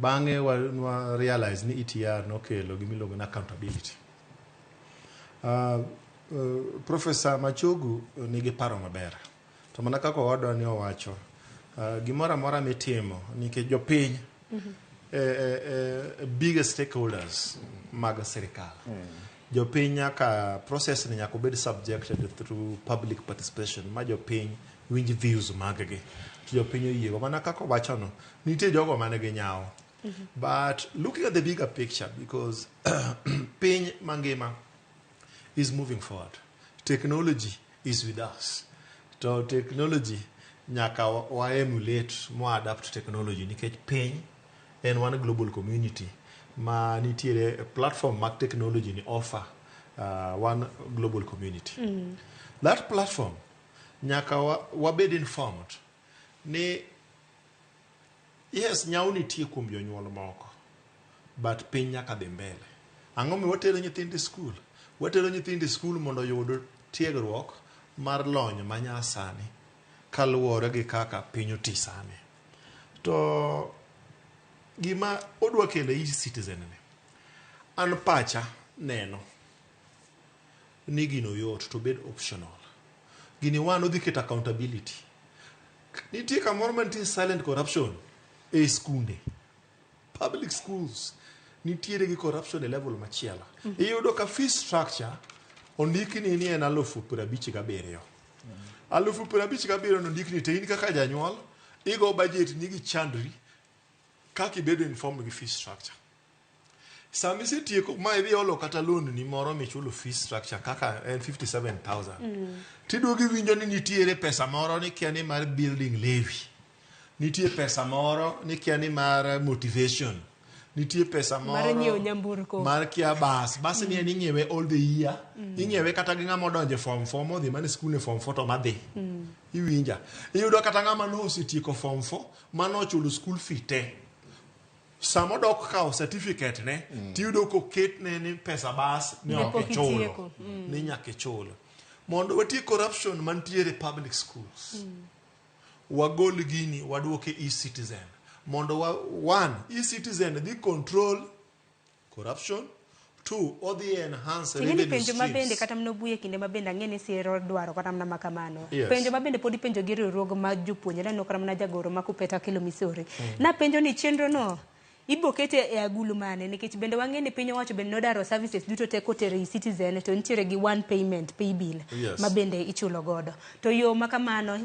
Bang'e wa realize ni ETR nokelo gimiluongo ni accountability. Professor Machogu nigi paro maber. To mana kaka owadwa ni owacho, gimoro amora mitimo nikech jopiny biggest stakeholders mag sirikal. Jopiny nyaka process ni nyaka obed subjected through public participation ma jopiny winj views mag gi. To jopiny oyiego. Mana kaka owachono, nitie jogo man gi nyawo. But looking at the bigger picture, because piny mangima is moving forward. Technology is with us. To technology nyaka wa emulate mo adapt technology nikech piny en one global community ma nitiere platform mag technology ni offer one global community. That platform nyaka wabed informed ni yes, nyawo nitie kuom jonyuol moko, but piny nyaka dhi mbele. Ang'o mi watero nyithindo e skul? Watero nyithindo e skul mondo oyud tiegruok mar lony manyasani kaluwore gi kaka piny oti sani. To gima odwa kelo e e-citizen ni, an pacha neno ni gino yot to bed optional. Gini one odhi keto accountability. Nitie kamoro mantie silent corruption e skunde. Public schools nitiere gi corruption e level machielo. Iyudo ka fee structure ondikni ni en 57,000. 57,000 no ondikni to in kaka janyuol igo budget ni gi chandri kaka ibedo informed gi fee structure. Sama isetieko ma idhi olo kata loan ni moro michulo fee structure kaka en 57,000. Tiduogo iwinjo ni nitiere pesa moro ni kia ni mar building levy. Nitie pesa moro ni kia ni mar motivation. Nitie pesa moro Mar nyiewo nyamburko. Mar kia bas. Bas ni en ing'iewe all the year. Ing'iewe kata gi ng'ama odonjo e form 4 modhi mana e skul e form 4 to madhi. Iwinja. Iyudo kata ng'ama nosetieko form 4 mano ochulo school fee te. Sama odok kawo certificate ne, tiyudo koketne ni pesa bas ne Ne ok pok ichulo. itieko. Ni nyaka ichul. Mondo watiek corruption mantiere public schools. Wagol gini waduoke e-citizen. Mondo wa, one, e-citizen dhi control corruption. Two, odhi enhance Ting'e ni revenue penjo ma bende streams. kata mana Obuya e kinde ma bende ang'e ni siro dwaro kata mana ma kamano. Yes. Penjo ma bende pod ipenjo gi riwruoge mag jopuonjre aneno kata mana jagoro ma Kupeta Akelo Misori. Napenjo ni chenro no ibo kete e agulu mane nikech bende wang'e ni piny owacho bende nodaro services duto te kotero e citizen to nitiere gi one payment pay bill Yes. ma bende ichulo godo. To yo ma kamano